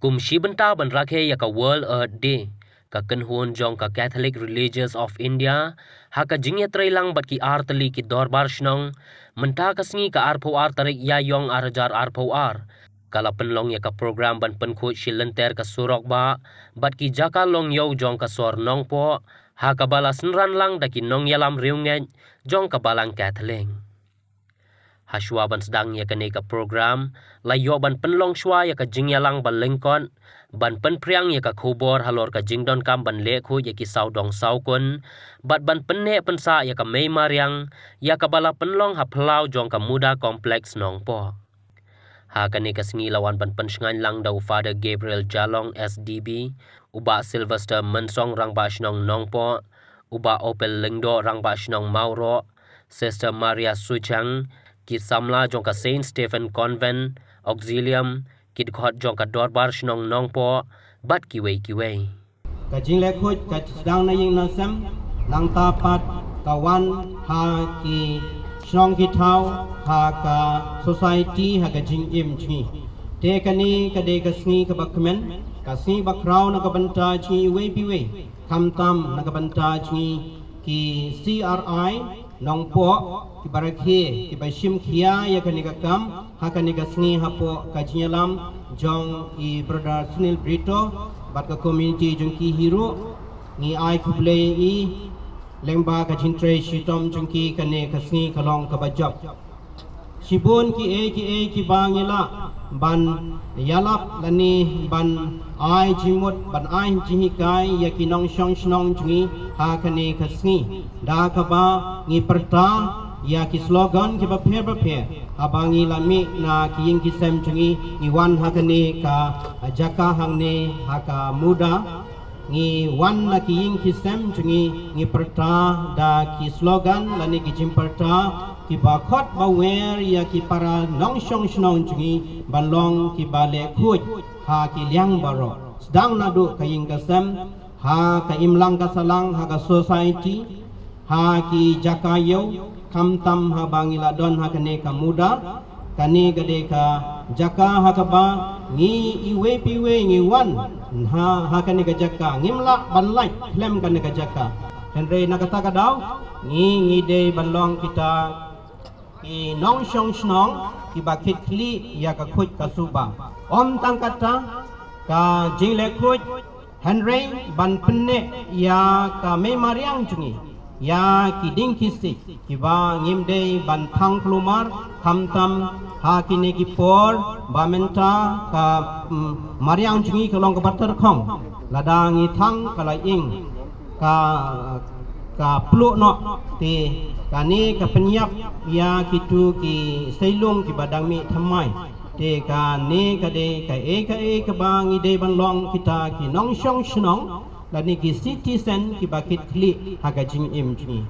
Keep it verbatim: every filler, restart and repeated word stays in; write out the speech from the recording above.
Kum shi bynta ban rakhe ïa ka World Earth Day, ka kynhun jong ka Catholic Religious of India, ha ka jingïatreilang bad ki artylli ki dorbar shnong, mynta ka sngi ka arphew ar tarik Ïaïong ar hajar arphew ar, ka la pynlong ïa ka program ban pynkhuid shi lynter ka surok bah bad ki jaka long ïew jong ka sor Nongpoh, ha kaba la synran lang da ki nongïalam riewngeit jong ka Balang Catholic. Hashwa ban sdang ïa kane ka program, la ïoh ban pynlong shwa ïa ka jingïalang ba lyngkot, ban pynphriang ïa ka khubor halor ka jingdonkam ban leh khuid ïa ki sawdong sawkun, bad ban pynneh pynsah ïa ka mei mariang, ïa kaba la pynlong ha phyllaw jong ka Muda Complex Nongpoh. Ha kane ka sngi la wan ban pynshngaiñ lang da u Father Gabriel Jalong S D B, u Bah Sylvester Mynsong Rangbah Shnong Nongpoh, u Bah Opel Lyngdoh Rangbah Shnong Mawroh, Sister Maria Suchang, ki samla jong ka Saint Stephen Convent, Auxilium, ki dkhot jong ka Dorbar Shnong Nongpoh, bad kiwei kiwei. Ka jingleh khuid ka sdang na ïing na sem, nangta pat ka wan ha ki shnong ki thaw, ha ka society, ha ka jingim jong ngi. Te kane ka dei ka sngi kaba kmen, ka sngi ba khraw na ka bynta jong ngi iwei pa iwei, khamtam na ka bynta jong ngi ki C R I Nongpoh, kiba rakhe, kiba shim khia ïa kane ka kam, ha kane ka sngi hapoh ka jingïalam jong i Brother Sunil Brito bad ka community jong ki hi ruh. Ngi ai khublei ïa i lyngba ka jingtrei shitom jong ki, kane ka sngi ka long kaba jop. Shibun kiei kiei kiba ngi lah ban ïalap lane ban ai jingmut, ban ai jinghikai ïa ki nongshong shnong jong ngi ha kane ka sngi. Da kaba ngi pyrta ïa ki slogan kiba pher ba pher, haba ngi la mih na ki ïing ki sem jong ngi, ngi wan ha kane ka jaka hangne ha ka Muda, ngi wan na ki ïing ki sem jong ngi, ngi pyrta da ki slogan lane ki jingpyrta kiba khot ba wer ïa ki para nongshong shnong jong ngi ban long kiba leh khuid ha ki liang baroh, sdang naduh ka ïing ka sem, ha ka imlang ka sahlang, ha ka society, ha ki jaka ïew, khamtam haba ngi la don ha kane ka Muda. Kane ka dei ka jaka ha kaba ngi iwei pa iwei ngi wan ha, ha kane ka jaka, ngim lah ban lait khlem kane ka jaka. Hynrei na kata ka daw ngi, ngi dei ban long kita ki nongshong shnong kiba kit khlieh ïa ka khuid ka suba. Ym tang kata, ka jingleh khuid, hynrei ban pynneh ïa ka mei mariang jong ngi, ïa ki dieng ki siej kiba ngim dei ban thang khlumar, khamtam ha kine ki por ba mynta ka, mm, mariang jong ngi ka long kaba tyrkhong. Lada ngi thang ka la ing, ka, ka pluh noh. Te kane ka pynïap ïa kitu ki seilung kiba dang mih thymmai. Te kane ka dei kaei kaei kaba ngi dei ban long kita ki nongshong shnong lane ki citizen kiba kit khlieh ha ka jingim jong ngi.